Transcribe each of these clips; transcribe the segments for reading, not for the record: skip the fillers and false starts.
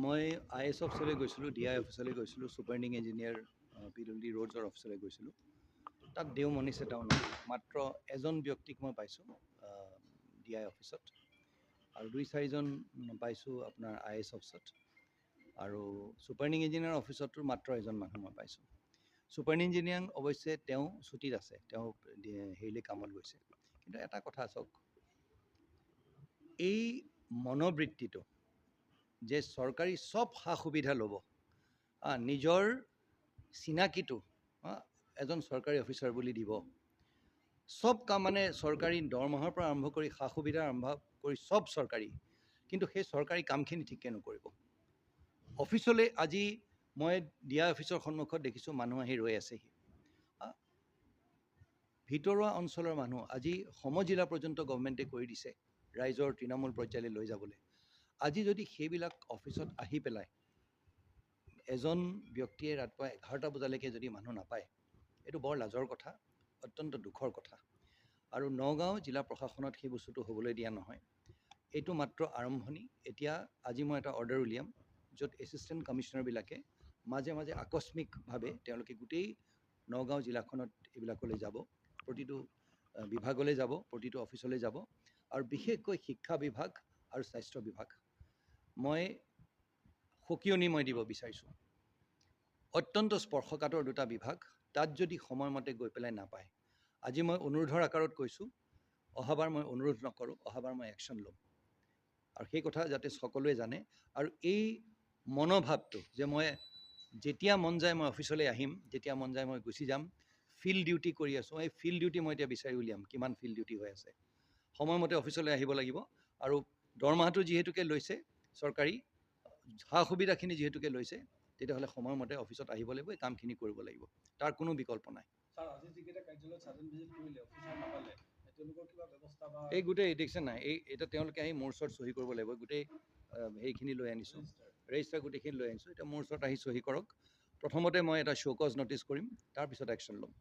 মই I S অফিচলৈ গৈছিলোঁ, ডি আই অফিচলৈ গৈছিলোঁ, ছুপাৰিণ্ডিং ইঞ্জিনিয়াৰ PWD ৰোডছৰ অফিচলৈ গৈছিলোঁ। তাত দেও মনীষ এটাও নাই। মাত্ৰ এজন ব্যক্তিক মই পাইছোঁ ডি আই অফিচত আৰু দুই চাৰিজন পাইছোঁ আপোনাৰ I S অফিচত। আৰু ছুপাৰিণ্ডিং ইঞ্জিনিয়াৰ অফিচতো মাত্ৰ এজন মানুহ মই পাইছোঁ। ছুপাৰিণ্ডিং ইঞ্জিনিয়াৰ অৱশ্যে তেওঁ ছুটীত আছে, তেওঁ হেৰিলৈ কামত গৈছে। কিন্তু এটা কথা চাওক, এই মনোবৃত্তিটো যে চৰকাৰী চব সা সুবিধা ল'ব, নিজৰ চিনাকিটো এজন চৰকাৰী অফিচাৰ বুলি দিব, চব কাম মানে চৰকাৰী দৰমহাৰ পৰা আৰম্ভ কৰি সা সুবিধা আৰম্ভ কৰি চব চৰকাৰী, কিন্তু সেই চৰকাৰী কামখিনি ঠিককৈ নকৰিব। অফিচলৈ আজি মই দিয়া অফিচৰ সন্মুখত দেখিছোঁ মানুহ আহি ৰৈ আছেহি। ভিতৰুৱা অঞ্চলৰ মানুহ আজি সমজিলা পৰ্যন্ত গভমেণ্টে কৰি দিছে ৰাইজৰ তৃণমূল পৰ্যায়লৈ লৈ যাবলৈ। আজি যদি সেইবিলাক অফিচত আহি পেলাই এজন ব্যক্তিয়ে ৰাতিপুৱা 11টা বজালৈকে যদি মানুহ নাপায়, এইটো বৰ লাজৰ কথা, অত্যন্ত দুখৰ কথা। আৰু নগাঁও জিলা প্ৰশাসনত সেই বস্তুটো হ'বলৈ দিয়া নহয়। এইটো মাত্ৰ আৰম্ভণি। এতিয়া আজি মই এটা অৰ্ডাৰ উলিয়াম য'ত এছিষ্টেণ্ট কমিশ্যনাৰবিলাকে মাজে মাজে আকস্মিকভাৱে তেওঁলোকে গোটেই নগাঁও জিলাখনত এইবিলাকলৈ যাব, প্ৰতিটো বিভাগলৈ যাব, প্ৰতিটো অফিচলৈ যাব, আৰু বিশেষকৈ শিক্ষা বিভাগ আৰু স্বাস্থ্য বিভাগ মই সকিয়নি মই দিব বিচাৰিছোঁ। অত্যন্ত স্পৰ্শকাতৰ দুটা বিভাগ, তাত যদি সময়মতে গৈ পেলাই নাপায়, আজি মই অনুৰোধৰ আকাৰত কৈছোঁ, অহাবাৰ মই অনুৰোধ নকৰোঁ, অহাবাৰ মই একশ্যন ল'ম। আৰু সেই কথা যাতে সকলোৱে জানে। আৰু এই মনোভাৱটো যে মই যেতিয়া মন যায় মই অফিচলৈ আহিম, যেতিয়া মন যায় মই গুচি যাম, ফিল্ড ডিউটি কৰি আছোঁ, এই ফিল্ড ডিউটি মই এতিয়া বিচাৰি উলিয়াম কিমান ফিল্ড ডিউটি হৈ আছে। সময়মতে অফিচলৈ আহিব লাগিব। আৰু দৰমহাটো যিহেতুকে লৈছে, চৰকাৰী সা সুবিধাখিনি যিহেতুকে লৈছে, তেতিয়াহ'লে সময়মতে অফিচত আহিব লাগিব, এই কামখিনি কৰিব লাগিব, তাৰ কোনো বিকল্প নাই। এই গোটেই দেখিছে নাই, এই এতিয়া তেওঁলোকে আহি মোৰ ওচৰত চহী কৰিব লাগিব। গোটেই সেইখিনি লৈ আনিছোঁ, ৰেজিষ্টাৰ গোটেইখিনি লৈ আনিছোঁ। এতিয়া মোৰ ওচৰত আহি চহী কৰক। প্ৰথমতে মই এটা শ্ব'কজ নটিচ কৰিম, তাৰপিছত একশ্যন ল'ম।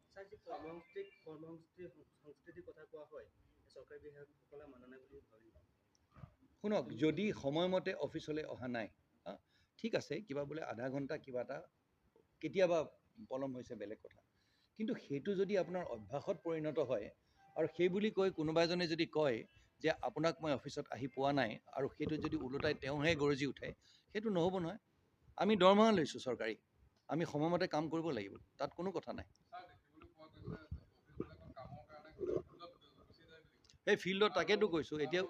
শুনক, যদি সময়মতে অফিচলৈ অহা নাই, ঠিক আছে, কিবা বোলে আধা ঘণ্টা কিবা এটা কেতিয়াবা পলম হৈছে বেলেগ কথা, কিন্তু সেইটো যদি আপোনাৰ অভ্যাসত পৰিণত হয় আৰু সেই বুলি কৈ কোনোবা এজনে যদি কয় যে আপোনাক মই অফিচত আহি পোৱা নাই, আৰু সেইটো যদি ওলোটাই তেওঁহে গৰজি উঠে, সেইটো নহ'ব নহয়। আমি দৰমহা লৈছোঁ চৰকাৰী, আমি সময়মতে কাম কৰিব লাগিব, তাত কোনো কথা নাই। এই ফিল্ডত তাকেতো কৈছোঁ এতিয়া।